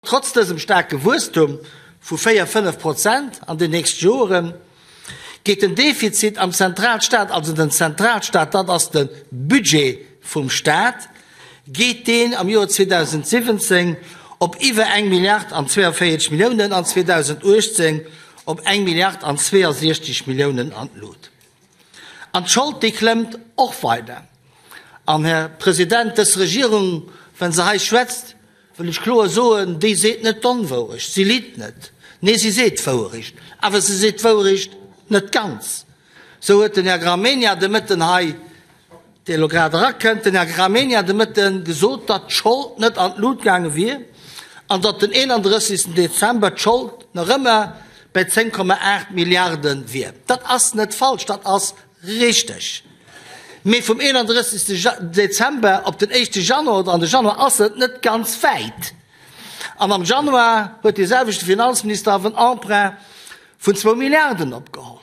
Trotz dësem staarke Wuesstum vu 4, 5 Prozent an den nächst Joren, geet den Defizit am Zentralstaat, also den Zentralstaat, dat ass de Budget vum Staat, geet deen am Joer 2017 op iwwer eng Milliard an 42 Milliounen an 2018 op eng Milliard an 62 Milliounen an d'Lut. An d'Schold, déi klëmmt och weider. An, Här President, dës Regierung, wa se hei schwätzt, Wëll ech kloer soen, déi seet net d'Onwourecht, si litt net, nee si seet d'Wouerecht, awer se seet d'Wouerecht net ganz. Sou huet den Här Gramegna de Mëtten hei, dee elo grad erakënnt, den Här Gramegna de Mëtten gesot, datt d'Schold net an d'Lut gaange wier an datt den 31. Dezember d'Schold nach ëmmer bei 10,8 Milliarde wier. Dat ass net falsch, dat ass Richteg. Mee vum 31. Dezember op den éischte Januar oder an de Januar ass et net ganz wäit. An am Januar huet dee selwechte Finanzminister awer en Emprunt vun zwou Milliarden opgeholl.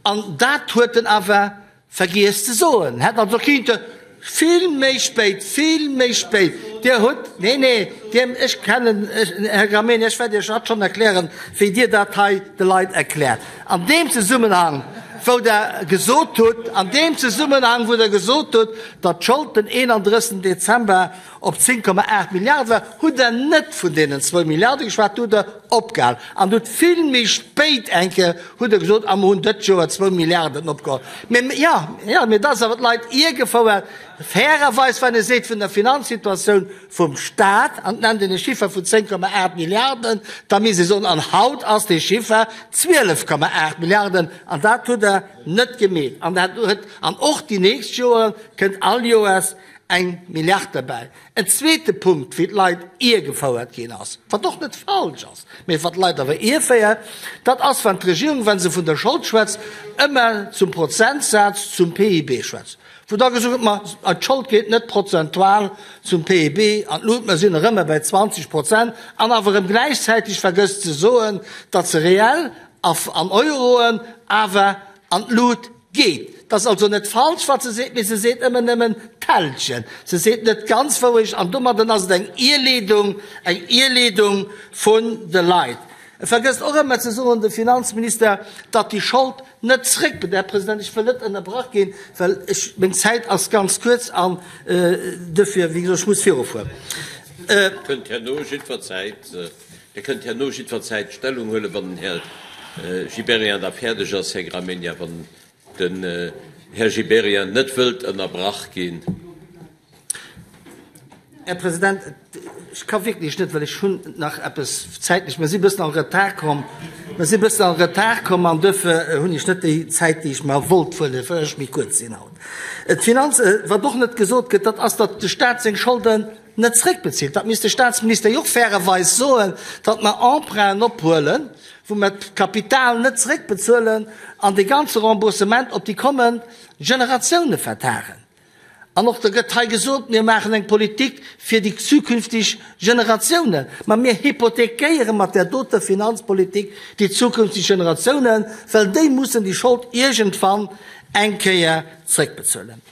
An dat huet en awer vergiess ze soen. Hätt also kinnte vill méi spéit, vill méi spéit. Dir hutt, nee, nee, Dir, ech kennen, Här Gramegna, ech wäert Iech hatt schonn erklären, wéi Dir dat hei de Leit erkläert. An deem Zesummenhang, wou Der gesot hutt, an deem Zesummenhang, wou Der gesot hutt, datt d'Schold den 31. Dezember op 10,8 Milliarde war, hutt Der net vun deenen zwou Milliarde geschwat, do hutt Der opgehal. An hutt vill méi spéit eng Kéier hutt Der gesot, a mer hunn dëst Joer zwou Milliarden opgeholl. Mee, jo, jo, mee dat ass awer d'Leit iergefouert. Fairerweis, wann ee seet vun der Finanzsituatioun vum Stat, an et nennt een e Chiffer vun 10,8 Milliarden, da misst ee soen, an haut ass dee Chiffer 12,8 Milliarden, an dat hutt Der net gemeet. An dat huet, an och déi nächst Joere kënnt all Joers eng Milliard derbäi. En zweete Punkt, wéi d'Leit iergefouert ginn ass, wat och net falsch ass, mee wat d'Leit awer ierféiert, dat ass, wann d'Regierung, wa se vun der Schold schwätzt, ëmmer zum Prozentsaz zum PIB schwätzt, wou da gesot gëtt, ma d'Schold geet net prozentual zum PIB an d'Lut, mer sinn erëm bei 20 Prozent, an awer erëm gläichzäiteg vergësst ze soen, datt se reell an Euroen awer an d'Lut geet. Et ass also net falsch, wat se seet, mee se seet ëmmer nëmmen d'Hälschen. Se seet net d'ganz Wourecht an domadden ass et eng Irleedung, eng Irleedung vun de Leit. E vergësst och ëmmer ze soen, de Finanzminister, datt déi Schold net zréck, Här President, ech wëll net ënnerbrach ginn, well ech, meng Zäit ass ganz kuerz an duerfir, wéi gesot, ech muss virufueren. Dir kënnt herno jiddwer Zäit Dir kënnt herno jiddwerzäit Stellung huelen, wann den Här Gibéryen da fäerdeg ass, Här Gramegna, wann den Här Gibéryen net wëllt ënnerbrach ginn. Här President, ech ka wierklech net, well ech hunn nach eppes zäitlech, mer si e bëssen en retard komm, mer si e bëssen en retard komm an duerfir hunn ech net déi Zäit, déi ech mer wollt huelen, well ech méi kuerz sinn haut. D'Finanz, wat och net gesot gëtt, dat ass, datt de Stat seng Scholden net zréckbezilt. Dat misst de Statsminister jo och fairerweis soen, datt mer Emprunten ophuelen, wou mer d'Kapital net zréckbezuelen an dee ganze Remboursement op déi kommend Generatioune vertagen. An och da gëtt hei gesot, mir maachen eng Politik fir déi zukünftig Generatiounen. Ma mir hypothekéiere mat där doter Finanzpolitik déi zukünftig Generatiounen, well déi mussen déi Schold iergendwann eng Kéier zréckbezuelen.